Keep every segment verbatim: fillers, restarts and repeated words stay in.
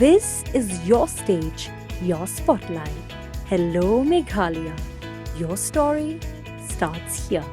This is your stage, your spotlight. Hello, Meghalaya. Your story starts here.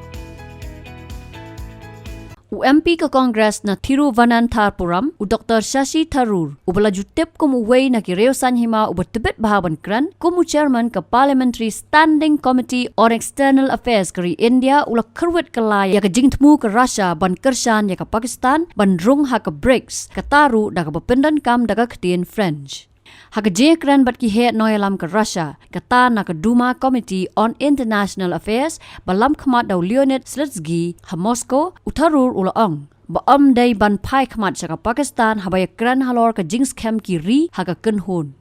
U M P ka Congress na Thiruvananthapuram, u Doctor Shashi Tharoor, uba la ju tip kum uwei na ki hynriew saiñ hima uba tbit bha ban kren kum u chairman ka Parliamentary Standing Committee on External Affairs ka ri India, u la kyrwit kylla ïa ka jingthmu ka Russia ban kyrshan ïa ka Pakistan ban rung ha ka BRICS, kata ruh da kaba pyndonkam da ka ktien French. Ha ka jingïakren bad ki heh nongïalam ka Russia, kata na ka Duma Committee on International Affairs, ba lamkhmat da u Leonid Slutsky ha Moscow, u Tharoor u la ong ba ym dei ban phai khmat sha ka Pakistan haba ïakren halor ka jingskhem ki ri ha ka kynhun.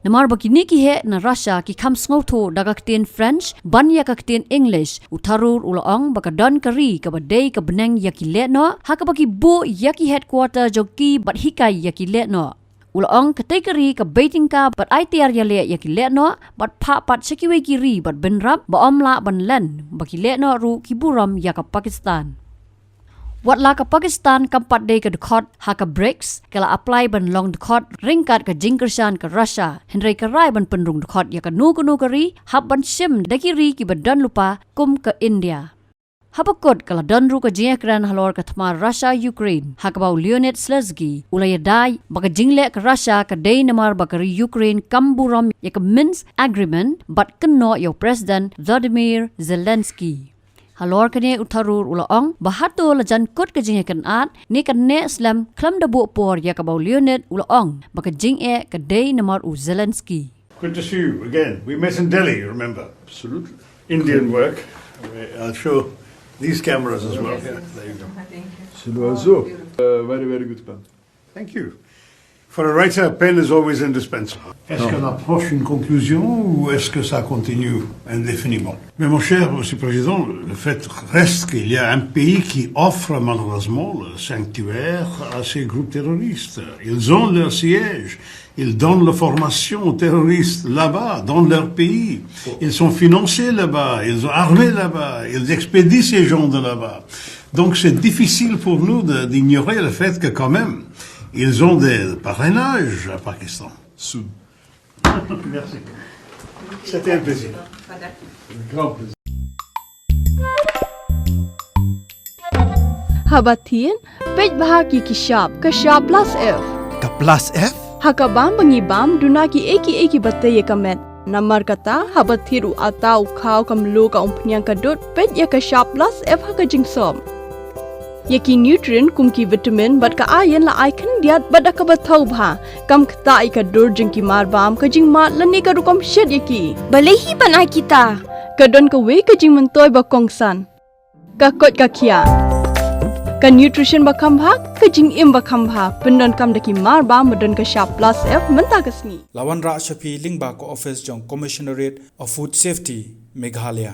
Namar ba kine ki heh na Russia ki kham sngewthuh da ka ktien French ban ïa ka ktien English, u Tharoor u la ong ba ka don ka ri kaba dei ka bneng ïa ki lehnoh, ha kaba ki buh ïa ki headquarter jong ki bad hikai ïa ki lehnoh. U la ong katei ka ri ka bei tyngka bad ai tiar ïaleh ïa ki lehnoh bad phah pat sha kiwei ki ri bad bynrap ba ym lah ban len ba ki lehnoh ruh ki burom ïa ka Pakistan. Wat la ka Pakistan kam pat dei ka dkhot ha ka BRICS, ka la apply ban long dkhot ryngkat ka jingkyrshan ka Russia, hynrei ka rai ban pynrung dkhot ïa kano kano ka ri hap ban shim da ki ri kiba don lypa kum ka India. Haba kut ka la don ruh ka jingïakren halor ka thma Russia Ukraine, ha kaba u Leonid Slutsky u la ïada ba ka jingleh ka Russia ka dei namar ba ka ri Ukraine kam burom ïa ka Minsk Agreement bad kynnoh ïa u President Volodymyr Zelensky. Halor kane u Tharoor u la ong ba hato la jan kut ka jingïakynad ne ka neh slem khlem da buh por ïa kaba u Leonid u la ong ba ka jingeh ka dei namar u Zelensky. Good to see you again. We met in Delhi, you remember? Absolutely. Indian work. I'll show these cameras as well. Yeah, there you go. Thank you. C'est l'oiseau. Oh, beautiful. Uh, very, very good pen. Thank you. For a writer, a pen is always indispensable. Est-ce qu'elle approche une conclusion ou est-ce que ça continue indéfiniment ? Mais mon cher Monsieur le Président, le fait reste qu'il y a un pays qui offre malheureusement le sanctuaire à ces groupes terroristes. Ils ont leur siège, ils donnent la formation aux terroristes là-bas, dans leur pays. Ils sont financés là-bas, ils sont armés là-bas, ils expédient ces gens de là-bas. Donc c'est difficile pour nous de- d'ignorer le fait que quand même, ils ont des parrainages à Pakistan. Merci. C'était un plaisir. Grand plaisir. Haba thied, peit bha ki ki shap, ka shap plus F. Ka plus F? Ha ka bam ba ngi bam, duna ki ei ki ei kiba tei ïa ka met. Namar kata, haba thied u atta, u khaw, ka mluh, ka umphniang, ka dud, peit ïa ka shap plus F ha ka jingsop. Ïa ki nutrient kum ki vitamin bad ka iron la ai khyndiat bad da kaba thaw bha. Kam ktah ïa ka dur jong ki marbam, ka jingmad lane ka rukom shet ïa ki. Balei hi ban ai kita? Ka don kawei ka jingmyntoi ba kongsan. Ka koit ka khiah. Ka nutrition ba kham bha, ka jingim ba kham bha. Pyndonkam da ki marbam ba don ka shap plus F mynta ka sngi. La wanrah sha phi lyngba ka office jong Commissionerate of Food Safety, Meghalaya.